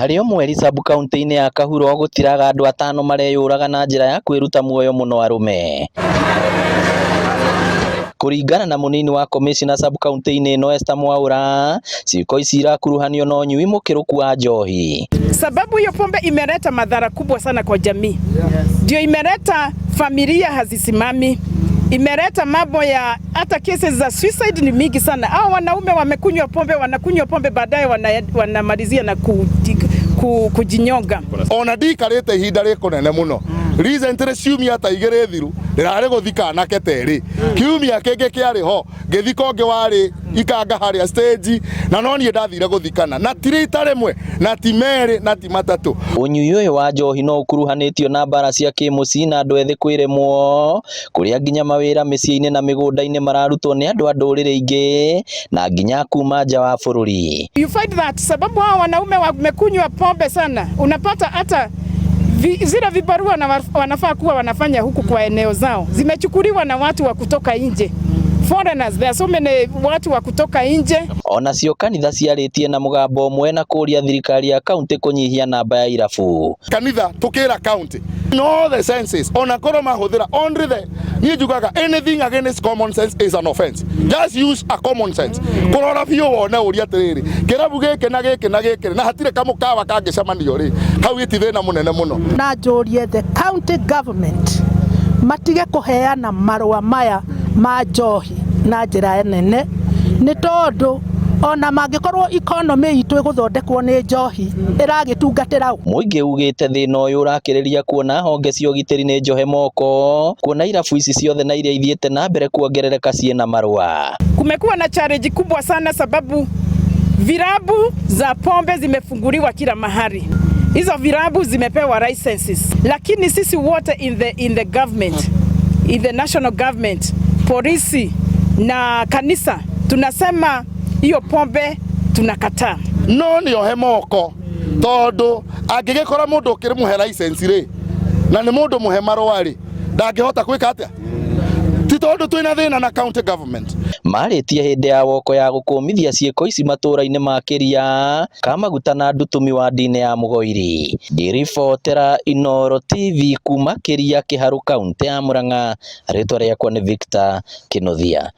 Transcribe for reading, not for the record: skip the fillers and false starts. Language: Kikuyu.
Harĩ o mweri sub-kauntĩ-inĩ ya Kahuro gũtiraga andũ atano mareyũraga na njĩra ya kwĩruta muoyo mũno arũme. Kũringana na mũnini wa komicina sub-kauntĩ-inĩ ĩno Esther Mwaura, ciĩko ici irakuruhanio na ũnyui mũkĩrũku wa njohi. Sababu hiyo pombe imeleta madhara kubwa sana kwa jamii, ndio imeleta familia hazisimami, imeleta mambo ya hata cases za suicide ni mingi sana. Hao wanaume wamekunywa pombe, wanakunywa pombe baadaye wanamalizia na kujinyonga. Ona ndikarĩte ihinda rĩkũnene mũno. Recently, ciumia ta 2 thiru, ndĩrarĩ gũthika anake terĩ. Kiumia kĩngĩ kĩarĩ ho ngĩthika ũngĩ warĩ ikanga harĩa stage, na no niĩ ndathire gũthikana, na ti rita rĩmwe, na ti merĩ, na ti matatũ. Ũnyui ũyũ wa njohi no ũkuruhanĩtio na mbara cia kĩmũciĩ na andũ ethĩ kwĩremwo, kũrĩa nginya mawĩra mĩciĩ-inĩ na mĩgũnda-inĩ mararutwo nĩ andũ a ndũrĩrĩ ingĩ na nginya kuma nja wa bũrũri. You find that sababu hao wanaume wamekunywa pombe sana, unapata hata zile vibarua na wanafaa kuwa wanafanya huku kwa eneo zao zimechukuliwa na watu wa kutoka nje. Foreigners, there are so many watu wa kutoka nje. Onacio kanitha ciarĩtie na mũgambo ũmwe na kũria thirikari ya kaunti kũnyihia namba ya irabu. Kanitha tukira county in all the senses, ona korwo mahuthira only the, niĩ njugaga anything against common sense is an offense. Just use a common sense kurora biũ wone ũria atĩrĩrĩ, kĩrabu gĩkĩ na gĩkĩ na gĩkĩ na hatirĩ kamũkawa kangĩcemanio rĩ, hau iti thĩna mũnene mũno. Na njũrie the county government matige kũheana marũa maya ma njohi na njĩra nene, nĩ tondũ ona mangĩkorwo economy itũ ĩgũthondekwo nĩ njohi, ĩragĩtungatĩra ũ? Mũingĩ ugĩte thĩna ũyũ ũrakĩrĩria kuona honge cia ũgitĩri nĩ njohe moko, kuona irabu ici ciothe na iria ithiĩte na mbere kuongerereka ciĩna marũa. Kumekuwa na challenge kubwa sana sababu vilabu za pombe zimefunguliwa kila mahali. Hizo vilabu zimepewa licenses, lakini sisi wote in the government, in the national government, polisi na kanisa tunasema hiyo pombe tunakataa. No nĩ ohe moko, tondũ angĩgĩkora mũndũ ũkĩrĩ mũhe license rĩ, na nĩ mũndũ mũhe marũa rĩ, ndangĩhota gwĩka atĩa? Ti tondũ twĩna thĩna na county government. Marĩtie hĩndĩ ya woko ya gũkũmithia ciĩko ici matũra-inĩ ma Kĩria, Kamaguta na Ndutumi ward-inĩ ya Mũgoiri. Ngĩribotera Inooro TV kuma Kĩria, Kĩharũ, kaũntĩ ya Murang'a, rĩtwa rĩakwa nĩ Victor Kĩnuthia.